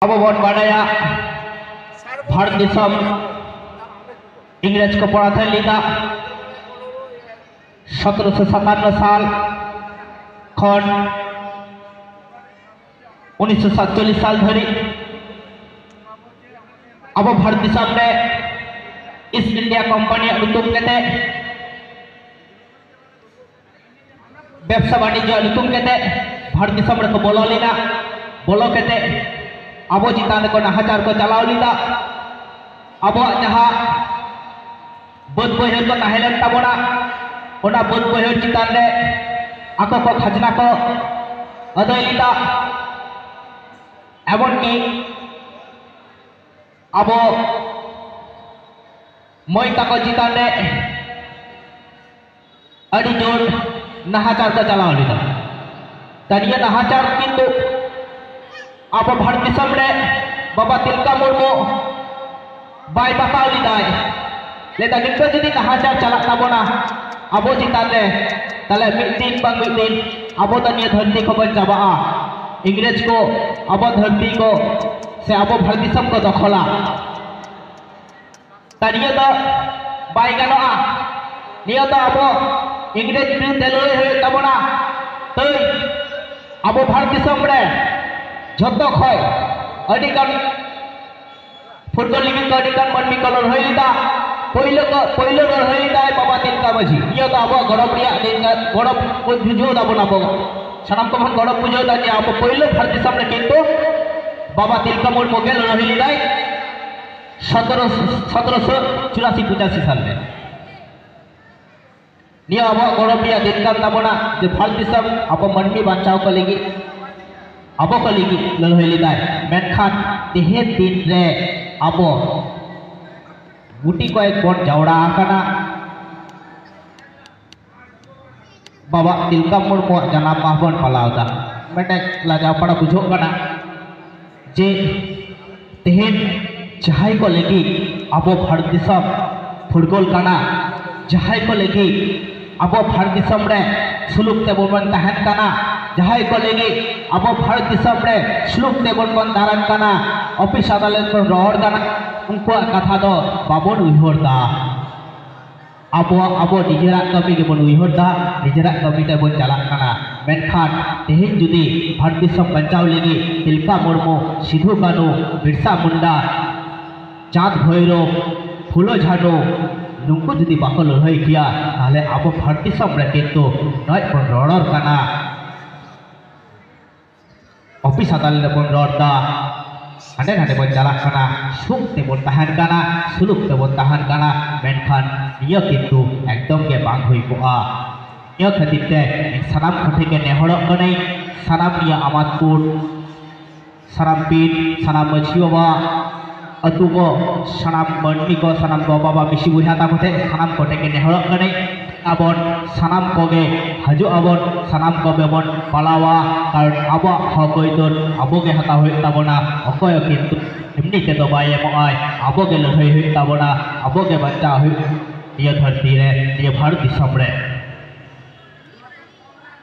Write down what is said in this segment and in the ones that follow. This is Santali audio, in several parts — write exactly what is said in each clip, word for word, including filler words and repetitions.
ᱟᱵᱚ ᱵᱚᱱ ᱵᱟᱰᱟᱭᱟ, ᱵᱷᱟᱨᱚᱛ ᱫᱤᱥᱚᱢ ᱤᱝᱨᱮᱡᱽ ᱠᱚ ᱯᱚᱨᱟᱫᱷᱤᱱ ᱞᱮᱫᱟ᱾ ᱥᱚᱛᱨᱚᱥᱚ ᱥᱟᱛᱟᱱᱱᱚ ᱥᱟᱞ ᱠᱷᱚᱱ ᱩᱱᱤᱥᱥᱚ ᱥᱟᱛᱪᱚᱞᱞᱤᱥ ᱥᱟᱞ ᱫᱷᱟᱹᱨᱤᱡ ᱟᱵᱚ ᱵᱷᱟᱨᱚᱛ ᱫᱤᱥᱚᱢ ᱨᱮ ᱤᱥᱴ ᱤᱱᱰᱤᱭᱟ ᱠᱳᱢᱯᱟᱱᱤᱭᱟᱜ ᱧᱩᱛᱩᱢ ᱠᱟᱛᱮ, ᱵᱮᱵᱽᱥᱟ ᱵᱟᱱᱤᱡᱽᱡᱚ ᱧᱩᱛᱩᱢ ᱠᱟᱛᱮ ᱵᱷᱟᱨᱚᱛ ᱫᱤᱥᱚᱢ ᱨᱮᱠᱚ ᱵᱚᱞᱚ ᱞᱮᱱᱟ᱾ ᱵᱚᱞᱚ ᱠᱟᱛᱮ ᱟᱵᱚ ᱪᱮᱛᱟᱱ ᱨᱮᱠᱚ ᱱᱟᱦᱟᱪᱟᱨ ᱠᱚ ᱪᱟᱞᱟᱣ ᱞᱮᱫᱟ᱾ ᱟᱵᱚᱣᱟᱜ ᱡᱟᱦᱟᱸ ᱵᱟᱹᱫᱽ ᱵᱟᱹᱭᱦᱟᱹᱲ ᱠᱚ ᱛᱟᱦᱮᱸ ᱞᱮᱱ ᱛᱟᱵᱚᱱᱟ, ᱚᱱᱟ ᱵᱟᱹᱫᱽ ᱵᱟᱹᱭᱦᱟᱹᱲ ᱪᱮᱛᱟᱱ ᱨᱮ ᱟᱠᱚ ᱠᱚ ᱠᱷᱟᱡᱽᱱᱟ ᱠᱚ ᱟᱹᱫᱟᱹᱭ ᱞᱮᱫᱟ᱾ ᱮᱢᱚᱱᱠᱤ ᱟᱵᱚ ᱢᱟᱹᱭ ᱛᱟᱠᱚ ᱪᱮᱛᱟᱱ ᱨᱮ ᱟᱹᱰᱤ ᱡᱳᱨ ᱱᱟᱦᱟᱪᱟᱨ ᱠᱚ ᱪᱟᱞᱟᱣ ᱞᱮᱫᱟ᱾ ᱛᱟ ᱱᱤᱭᱟᱹ ᱱᱟᱦᱟᱪᱟᱨ ᱠᱤᱱᱛᱩ ᱟᱵᱚ ᱵᱷᱟᱨᱚᱛ ᱫᱤᱥᱚᱢ ᱨᱮ ᱵᱟᱵᱟ ᱛᱤᱞᱠᱟ ᱢᱩᱨᱢᱩ ᱵᱟᱭ ᱵᱟᱛᱟᱣ ᱞᱮᱫᱟᱭ᱾ ᱞᱟᱹᱭᱫᱟ, ᱱᱤᱛᱚᱜ ᱡᱩᱫᱤ ᱱᱟᱦᱟᱪᱟᱨ ᱪᱟᱞᱟᱜ ᱛᱟᱵᱚᱱᱟ ᱟᱵᱚ ᱪᱮᱛᱟᱱ ᱨᱮ, ᱛᱟᱦᱞᱮ ᱢᱤᱫ ᱫᱤᱱ ᱵᱟᱝ ᱢᱤᱫ ᱫᱤᱱ ᱟᱵᱚ ᱫᱚ ᱱᱤᱭᱟᱹ ᱫᱷᱟᱹᱨᱛᱤ ᱠᱷᱚᱱ ᱵᱚᱱ ᱪᱟᱵᱟᱜᱼᱟ᱾ ᱤᱝᱨᱮᱡᱽ ᱠᱚ ᱟᱵᱚ ᱫᱷᱟᱹᱨᱛᱤ ᱠᱚ ᱥᱮ ᱟᱵᱚ ᱵᱷᱟᱨᱚᱛ ᱫᱤᱥᱚᱢ ᱠᱚ ᱫᱚᱠᱷᱚᱞᱟ᱾ ᱛᱟ ᱱᱤᱭᱟᱹ ᱫᱚ ᱵᱟᱭ ᱜᱟᱱᱚᱜᱼᱟ᱾ ᱱᱤᱭᱟᱹ ᱫᱚ ᱟᱵᱚ ᱤᱝᱨᱮᱡᱽ ᱵᱤᱨᱩᱫᱷ ᱛᱮ ᱞᱟᱹᱲᱦᱟᱹᱭ ᱦᱩᱭᱩᱜ ᱛᱟᱵᱚᱱᱟ᱾ ᱛᱟᱹᱭ ᱟᱵᱚ ᱵᱷᱟᱨᱚᱛ ᱫᱤᱥᱚᱢ ᱨᱮ ᱡᱷᱚᱛᱚ ᱠᱷᱚᱱ ᱟᱹᱰᱤ ᱜᱟᱱ ᱯᱷᱩᱨᱜᱟᱹᱞ ᱞᱟᱹᱜᱤᱫ ᱫᱚ ᱟᱹᱰᱤ ᱜᱟᱱ ᱢᱟᱹᱱᱢᱤ ᱠᱚ ᱞᱟᱹᱲᱦᱟᱹᱭ ᱞᱮᱫᱟ᱾ ᱯᱳᱭᱞᱳ ᱠᱚ, ᱯᱳᱭᱞᱳ ᱞᱟᱹᱲᱦᱟᱹᱭ ᱞᱮᱫᱟᱭ ᱵᱟᱵᱟ ᱛᱤᱞᱠᱟ ᱢᱟᱹᱡᱷᱤ᱾ ᱱᱤᱭᱟᱹ ᱫᱚ ᱟᱵᱚᱣᱟᱜ ᱜᱚᱨᱚᱵᱽ ᱨᱮᱭᱟᱜ ᱫᱤᱱ ᱠᱟᱱᱟ, ᱜᱚᱨᱚᱵᱽ ᱵᱚᱱ ᱵᱩᱡᱷᱟᱹᱣ ᱫᱟᱵᱚᱱ ᱟᱵᱚ᱾ ᱥᱟᱱᱟᱢ ᱠᱚᱵᱚᱱ ᱜᱚᱨᱚᱵᱽ ᱵᱩᱡᱷᱟᱹᱣ ᱫᱟ ᱡᱮ ᱟᱵᱚ ᱯᱳᱭᱞᱳ ᱵᱷᱟᱨᱚᱛ ᱫᱤᱥᱚᱢ ᱨᱮ ᱠᱤᱱᱛᱩ ᱵᱟᱵᱟ ᱛᱤᱞᱠᱟ ᱢᱩᱨᱢᱩ ᱜᱮ ᱞᱟᱹᱲᱦᱟᱹᱭ ᱞᱮᱫᱟᱭ᱾ ᱥᱚᱛᱨᱚ, ᱥᱚᱛᱨᱚᱥᱚ ᱪᱩᱨᱟᱥᱤ ᱯᱚᱸᱪᱟᱥᱤ ᱥᱟᱞ ᱨᱮ᱾ ᱱᱤᱭᱟᱹ ᱟᱵᱚᱣᱟᱜ ᱜᱚᱨᱚᱵᱽ ᱨᱮᱭᱟᱜ ᱫᱤᱱ ᱠᱟᱱ ᱛᱟᱵᱚᱱᱟ ᱡᱮ ᱵᱷᱟᱨᱚᱛ ᱫᱤᱥᱚᱢ ᱟᱵᱚ ᱢᱟᱹᱱᱢᱤ ᱵᱟᱧᱪᱟᱣ ᱠᱚ ᱞᱟᱹᱜᱤᱫ, ᱟᱵᱚ ᱠᱚ ᱞᱟᱹᱜᱤᱫ ᱞᱟᱹᱲᱦᱟᱹᱭ ᱞᱮᱫᱟᱭ᱾ ᱢᱮᱱᱠᱷᱟᱱ ᱛᱮᱦᱮᱧ ᱫᱤᱱ ᱨᱮ ᱟᱵᱚ ᱜᱩᱴᱤ ᱠᱚᱭᱮᱠ ᱵᱚᱱ ᱡᱟᱣᱨᱟ ᱟᱠᱟᱱᱟ᱾ ᱵᱟᱵᱟ ᱛᱤᱞᱠᱟ ᱢᱩᱨᱢᱩᱣᱟᱜ ᱡᱟᱱᱟᱢ ᱢᱟᱦᱟ ᱵᱚᱱ ᱯᱟᱞᱟᱣ ᱮᱫᱟ᱾ ᱢᱤᱫᱴᱮᱡ ᱞᱟᱡᱟᱣ ᱯᱟᱲᱟ ᱵᱩᱡᱷᱟᱹᱜ ᱠᱟᱱᱟ ᱡᱮ ᱛᱮᱦᱮᱧ ᱡᱟᱦᱟᱸᱭ ᱠᱚ ᱞᱟᱹᱜᱤᱫ ᱟᱵᱚ ᱵᱷᱟᱨᱚᱛ ᱫᱤᱥᱚᱢ ᱯᱷᱩᱨᱜᱟᱹᱞ ᱠᱟᱱᱟ, ᱡᱟᱦᱟᱸᱭ ᱠᱚ ᱞᱟᱹᱜᱤᱫ ᱟᱵᱚ ᱵᱷᱟᱨᱚᱛ ᱫᱤᱥᱚᱢ ᱨᱮ ᱥᱩᱞᱩᱠ ᱛᱮᱵᱚ ᱵᱚᱱ ᱛᱟᱦᱮᱱ ᱠᱟᱱᱟ, ᱡᱟᱦᱟᱸᱭ ᱠᱚ ᱞᱟᱹᱜᱤᱫ ᱟᱵᱚ ᱵᱷᱟᱨᱚᱛ ᱫᱤᱥᱚᱢ ᱨᱮ ᱥᱩᱞᱩᱠ ᱛᱮᱵᱚᱱ ᱵᱚᱱ ᱫᱟᱬᱟᱱ ᱠᱟᱱᱟ, ᱚᱯᱷᱤᱥ ᱟᱫᱟᱞᱚᱛ ᱵᱚᱱ ᱨᱚᱲ ᱠᱟᱱᱟ, ᱩᱱᱠᱩᱣᱟᱜ ᱠᱟᱛᱷᱟ ᱫᱚ ᱵᱟᱵᱚᱱ ᱩᱭᱦᱟᱹᱨ ᱫᱟ᱾ ᱟᱵᱚᱣᱟᱜ, ᱟᱵᱚ ᱱᱤᱡᱮᱨᱟᱜ ᱠᱟᱹᱢᱤ ᱜᱮᱵᱚᱱ ᱩᱭᱦᱟᱹᱨ ᱫᱟ, ᱱᱤᱡᱮᱨᱟᱜ ᱠᱟᱹᱢᱤ ᱛᱮᱵᱚᱱ ᱪᱟᱞᱟᱜ ᱠᱟᱱᱟ᱾ ᱢᱮᱱᱠᱷᱟᱱ ᱛᱮᱦᱮᱧ ᱡᱩᱫᱤ ᱵᱷᱟᱨᱚᱛ ᱫᱤᱥᱚᱢ ᱵᱟᱧᱪᱟᱣ ᱞᱟᱹᱜᱤᱫ ᱛᱤᱞᱠᱟ ᱢᱩᱨᱢᱩ, ᱥᱤᱫᱷᱩ ᱠᱟᱹᱱᱦᱩ, ᱵᱤᱨᱥᱟ ᱢᱩᱱᱰᱟ, ᱪᱟᱸᱫᱽ ᱵᱷᱳᱭᱨᱳᱵ, ᱯᱷᱩᱞᱳ ᱡᱷᱟᱱᱳ, ᱱᱩᱠᱩ ᱡᱩᱫᱤ ᱵᱟᱠᱚ ᱞᱟᱹᱲᱦᱟᱹᱭ ᱠᱮᱭᱟ, ᱛᱟᱦᱞᱮ ᱟᱵᱚ ᱵᱷᱟᱨᱚᱛ ᱫᱤᱥᱚᱢ ᱨᱮ ᱠᱤᱱᱛᱩ ᱱᱚᱜᱼᱚᱭ ᱵᱚᱱ ᱨᱚᱲ ᱠᱟᱱᱟ᱾ ᱚᱯᱷᱤᱥ ᱟᱫᱟᱞᱚᱛ ᱨᱮᱵᱚᱱ ᱨᱚᱲ ᱫᱟ, ᱦᱟᱸᱰᱮ ᱱᱟᱰᱮ ᱵᱚᱱ ᱪᱟᱞᱟᱜ ᱠᱟᱱᱟ, ᱥᱩᱠ ᱛᱮᱵᱚᱱ ᱛᱟᱦᱮᱱ ᱠᱟᱱᱟ, ᱥᱩᱞᱩᱠ ᱛᱮᱵᱚᱱ ᱛᱟᱦᱮᱱ ᱠᱟᱱᱟ, ᱢᱮᱱᱠᱷᱟᱱ ᱱᱤᱭᱟᱹ ᱠᱤᱱᱛᱩ ᱮᱠᱫᱚᱢ ᱜᱮ ᱵᱟᱝ ᱦᱩᱭ ᱠᱚᱜᱼᱟ᱾ ᱱᱤᱭᱟᱹ ᱠᱷᱟᱹᱛᱤᱨ ᱛᱮ ᱥᱟᱱᱟᱢ ᱠᱚᱴᱷᱮᱱ ᱜᱮ ᱱᱮᱦᱚᱨᱚᱜ ᱠᱟᱹᱱᱟᱹᱧ, ᱥᱟᱱᱟᱢ ᱱᱤᱭᱟᱹ ᱟᱢᱟᱫᱽᱯᱩᱨ, ᱥᱟᱱᱟᱢ ᱯᱤᱲ, ᱥᱟᱱᱟᱢ ᱢᱟᱹᱡᱷᱤ ᱵᱟᱵᱟ, ᱟᱹᱛᱩ ᱠᱚ, ᱥᱟᱱᱟᱢ ᱢᱟᱹᱱᱢᱤ ᱠᱚ, ᱥᱟᱱᱟᱢ ᱜᱚ ᱵᱟᱵᱟ, ᱢᱤᱥᱤ ᱵᱚᱭᱦᱟ ᱛᱟᱠᱚ ᱴᱷᱮᱱ ᱥᱟᱱᱟᱢ ᱠᱚᱴᱷᱮᱱ ᱜᱮ ᱱᱮᱦᱚᱨᱚᱜ ᱠᱟᱹᱱᱟᱹᱧ, ᱟᱵᱚᱱ ᱥᱟᱱᱟᱢ ᱠᱚᱜᱮ ᱦᱤᱡᱩᱜ ᱟᱵᱚᱱ, ᱥᱟᱱᱟᱢ ᱠᱚᱜᱮ ᱵᱚᱱ ᱯᱟᱞᱟᱣᱟ᱾ ᱠᱟᱨᱚᱱ ᱟᱵᱚᱣᱟᱜ ᱦᱚᱠ ᱟᱹᱭᱫᱟᱹᱨ ᱟᱵᱚ ᱜᱮ ᱦᱟᱛᱟᱣ ᱦᱩᱭᱩᱜ ᱛᱟᱵᱚᱱᱟ᱾ ᱚᱠᱚᱭ ᱦᱚᱸ ᱠᱤᱱᱛᱩ ᱮᱢᱱᱤ ᱛᱮᱫᱚ ᱵᱟᱭ ᱮᱢᱚᱜᱼᱟᱭ᱾ ᱟᱵᱚ ᱜᱮ ᱞᱟᱹᱲᱦᱟᱹᱭ ᱦᱩᱭᱩᱜ ᱛᱟᱵᱚᱱᱟ, ᱟᱵᱚ ᱜᱮ ᱵᱟᱧᱪᱟᱣ ᱦᱩᱭᱩᱜ ᱱᱤᱭᱟᱹ ᱫᱷᱟᱹᱨᱛᱤ ᱨᱮ, ᱱᱤᱭᱟᱹ ᱵᱷᱟᱨᱚᱛ ᱫᱤᱥᱚᱢ ᱨᱮ᱾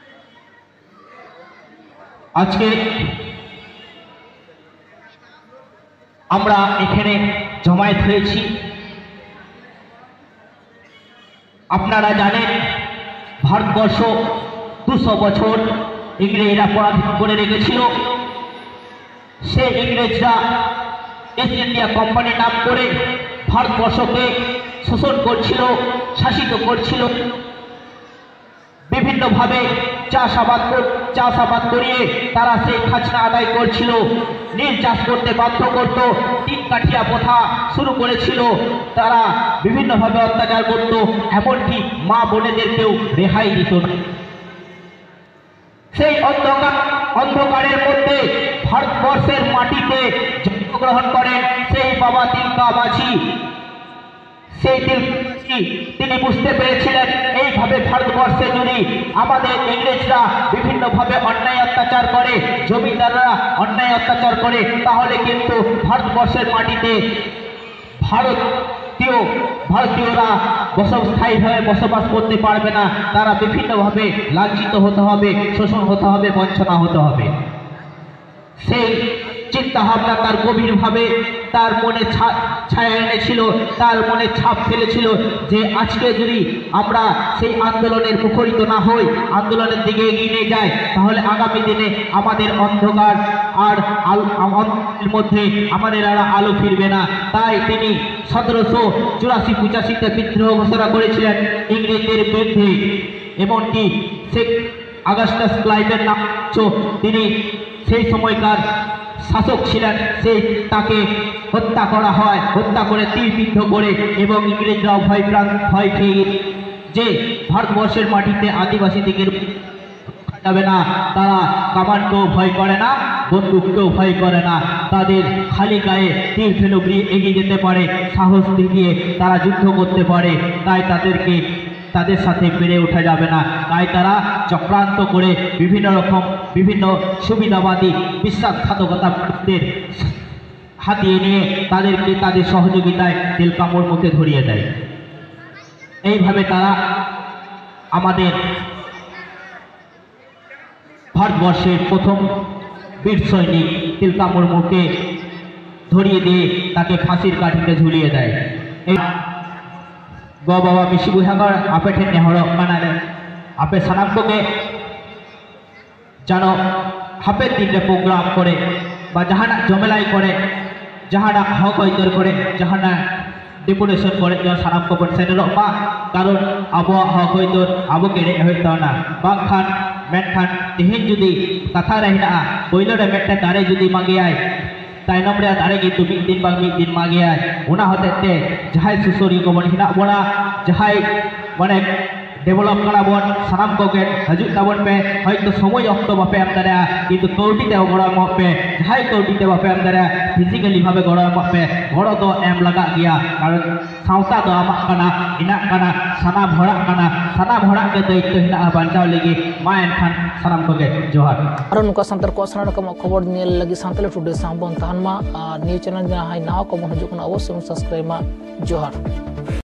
আজকে আমরা এখানে জমায়েত হয়েছি। আপনারা জানেন, ভারতবর্ষ দুশো বছর ইংরেজরা পরাধীন করে রেখেছিল। সেই ইংরেজরা ইস্ট ইন্ডিয়া কোম্পানির নাম করে ভারতবর্ষকে শোষণ করছিল, শাসিত করছিল। বিভিন্নভাবে চাষাবাদ কর-, চাষাবাদ করিয়ে তারা সেই খাজনা আদায় করছিল, নীল চাষ করতে বাধ্য করত, তিন কাঠিয়া প্রথা শুরু করেছিল, তারা বিভিন্নভাবে অত্যাচার করত, এমনকি মা বোনেদেরকেও রেহাই দিত না। সেই অন্ধকার, অন্ধকারের মধ্যে ভারতবর্ষের মাটিতে জন্মগ্রহণ করেন সেই বাবা তিলকা মাঝি। সেই তিলকা মাঝি তিনি বুঝতে পেরেছিলেন, এইভাবে ভারতবর্ষে যদি আমাদের ইংরেজরা বিভিন্নভাবে অন্যায় অত্যাচার করে, জমিদাররা অন্যায় অত্যাচার করে, তাহলে কিন্তু ভারতবর্ষের মাটিতে ভারত ভারতীয় ভারতীয়রা বসব স্থায়ীভাবে বসবাস করতে পারবে না। তারা বিভিন্নভাবে লাঞ্ছিত হতে হবে, শোষণ হতে হবে, বঞ্চনা হতে হবে। সেই চিন্তা ভাবনা তার গভীরভাবে তার মনে ছা- ছায়া এনেছিল, তার মনে ছাপ ফেলেছিল যে আজকে যদি আমরা সেই আন্দোলনের মুখরিত না হই, আন্দোলনের দিকে এগিয়ে নিয়ে যাই, তাহলে আগামী দিনে আমাদের অন্ধকার আর আল- আম- অন্ধকারের মধ্যে আমাদের আর আলো ফিরবে না। তাই তিনি সতেরোশো চুরাশি পঁচাশিতে বিদ্রোহ ঘোষণা করেছিলেন ইংরেজদের বিরুদ্ধে। এমনকি শেখ অগাস্টাস ক্লাইভের নাম, তিনি সেই সময়কার শাসক ছিলেন, সেই তাকে হত্যা করা হয়, হত্যা করে তীরবিদ্ধ করে, এবং ইংরেজরাও ভয় প্রাণ ভয় খেয়ে যে ভারতবর্ষের মাটিতে আদিবাসীদের যাবে না, তারা কামানকেও ভয় করে না, বন্দুককেও ভয় করে না। তাদের খালি গায়ে তীর ধনুক নিয়ে এগিয়ে যেতে পারে, সাহস দেখিয়ে তারা যুদ্ধ করতে পারে। তাই তাদেরকে, তাদের সাথে পেরে ওঠা যাবে না। তাই তারা চক্রান্ত করে বিভিন্ন রকম, বিভিন্ন সুবিধাবাদী বিশ্বাসঘাতকতাদের হাতিয়ে নিয়ে তাদেরকে তাদের সহযোগিতায় তিলকা মুর্মুকে ধরিয়ে দেয়। এইভাবে তারা আমাদের ভারতবর্ষের প্রথম বীর সৈনিক তিলকা মুর্মুকে ধরিয়ে দিয়ে তাকে ফাঁসির কাঠিতে ঝুলিয়ে দেয়। এই ᱜᱚ ᱵᱟᱵᱟ ᱢᱤᱥᱤ ᱵᱚᱭᱦᱟ ᱠᱚ, ᱟᱯᱮ ᱴᱷᱮᱱ ᱱᱮᱦᱚᱨᱚᱜ ᱠᱟᱱᱟᱞᱮ, ᱟᱯᱮ ᱥᱟᱱᱟᱢ ᱠᱚᱜᱮ ᱡᱮᱱᱚ ᱦᱟᱯᱮᱱ ᱫᱤᱱ ᱨᱮ ᱯᱨᱳᱜᱨᱟᱢ ᱠᱚᱨᱮ ᱵᱟ ᱡᱟᱦᱟᱱᱟᱜ ᱡᱚᱢᱮᱞᱟᱭ ᱠᱚᱨᱮ, ᱡᱟᱦᱟᱱᱟᱜ ᱦᱚᱠ ᱟᱹᱭᱫᱟᱹᱨ ᱠᱚᱨᱮ, ᱡᱟᱦᱟᱱᱟᱜ ᱰᱮᱯᱩᱴᱮᱥᱚᱱ ᱠᱚᱨᱮ ᱡᱮᱱᱚ ᱥᱟᱱᱟᱢ ᱠᱚᱵᱚᱱ ᱥᱮᱴᱮᱨᱚᱜ ᱢᱟ᱾ ᱠᱟᱨᱚᱱ ᱟᱵᱚᱣᱟᱜ ᱦᱚᱠ ᱟᱹᱭᱫᱟᱹᱨ ᱟᱵᱚ ᱜᱮ ᱮᱲᱮ ᱦᱩᱭᱩᱜ ᱛᱟᱵᱚᱱᱟ᱾ ᱵᱟᱝᱠᱷᱟᱱ, ᱢᱮᱱᱠᱷᱟᱱ ᱛᱮᱦᱮᱧ ᱡᱩᱫᱤ ᱠᱟᱛᱷᱟ ᱨᱮ ᱦᱮᱱᱟᱜᱼᱟ, ᱯᱳᱭᱞᱳ ᱨᱮ ᱢᱤᱫᱴᱮᱱ ᱫᱟᱨᱮ ᱡᱩᱫᱤ ᱢᱟᱜᱮᱭᱟᱭ, ᱛᱟᱭᱱᱚᱢ ᱨᱮᱭᱟᱜ ᱫᱟᱨᱮ ᱠᱤᱱᱛᱩ ᱢᱤᱫ ᱫᱤᱱ ᱵᱟᱝ ᱢᱤᱫ ᱫᱤᱱ ᱢᱟᱜᱮᱭᱟᱭ᱾ ᱚᱱᱟ ᱦᱚᱛᱮᱡ ᱛᱮ ᱡᱟᱦᱟᱸᱭ ᱥᱩᱥᱟᱹᱨᱤᱭᱟᱹ ᱠᱚᱵᱚᱱ ᱦᱮᱱᱟᱜ ᱵᱚᱱᱟ, ᱡᱟᱦᱟᱸᱭ ᱢᱟᱱᱮ ᱰᱮᱵᱷᱞᱚᱯ ᱠᱟᱱᱟ ᱵᱚᱱ, ᱥᱟᱱᱟᱢ ᱠᱚᱜᱮ ᱦᱤᱡᱩᱜ ᱛᱟᱵᱚᱱ ᱯᱮ᱾ ᱦᱚᱭᱛᱳ ᱥᱚᱢᱚᱭ ᱚᱠᱛᱚ ᱵᱟᱯᱮ ᱮᱢ ᱫᱟᱲᱮᱭᱟᱜᱼᱟ, ᱠᱤᱱᱛᱩ ᱠᱟᱹᱣᱰᱤ ᱛᱮ ᱜᱚᱲᱚ ᱮᱢᱚᱜ ᱯᱮ᱾ ᱡᱟᱦᱟᱸᱭ ᱠᱟᱹᱣᱰᱤ ᱛᱮ ᱵᱟᱯᱮ ᱮᱢ ᱫᱟᱲᱮᱭᱟᱜᱼᱟ, ᱯᱷᱤᱡᱤᱠᱟᱞᱤ ᱵᱷᱟᱵᱮ ᱜᱚᱲᱚ ᱮᱢᱚᱜ ᱯᱮ᱾ ᱜᱚᱲᱚ ᱫᱚ ᱮᱢ ᱞᱟᱜᱟᱜ ᱜᱮᱭᱟ, ᱠᱟᱨᱚᱱ ᱥᱟᱶᱛᱟ ᱫᱚ ᱟᱢᱟᱜ ᱠᱟᱱᱟ, ᱤᱧᱟᱹᱜ ᱠᱟᱱᱟ, ᱥᱟᱱᱟᱢ ᱦᱚᱲᱟᱜ ᱠᱟᱱᱟ᱾ ᱥᱟᱱᱟᱢ ᱦᱚᱲᱟᱜ ᱜᱮ ᱫᱟᱭᱤᱛᱛᱚ ᱦᱮᱱᱟᱜᱼᱟ ᱵᱟᱧᱪᱟᱣ ᱞᱟᱹᱜᱤᱫ᱾ ᱢᱟ ᱮᱱᱠᱷᱟᱱ ᱥᱟᱱᱟᱢ ᱠᱚᱜᱮ ᱡᱚᱦᱟᱨ᱾ ᱟᱨᱚ ᱱᱚᱝᱠᱟ ᱥᱟᱱᱛᱟᱲ ᱠᱚᱣᱟᱜ ᱥᱟᱱᱟᱢ ᱨᱚᱠᱚᱢᱟᱜ ᱠᱷᱚᱵᱚᱨ ᱧᱮᱞ ᱞᱟᱹᱜᱤᱫ ᱥᱟᱱᱛᱟᱲᱤ ᱴᱩᱰᱮ ᱥᱟᱶ ᱵᱚᱱ ᱛᱟᱦᱮᱱ ᱢᱟ᱾ ᱟᱨ ᱱᱤᱭᱩ ᱪᱮᱱᱮᱞ ᱡᱟᱦᱟᱸᱭ ᱱᱟᱣᱟ ᱠᱚᱵᱚᱱ ᱦᱤᱡᱩᱜ ᱠᱟᱱᱟ, ᱚᱵᱚᱥᱥᱳᱭ ᱵᱚᱱ ᱥᱟᱵᱥᱠᱨᱟᱭᱤᱵ ᱢᱟ᱾ ᱡᱚᱦᱟᱨ᱾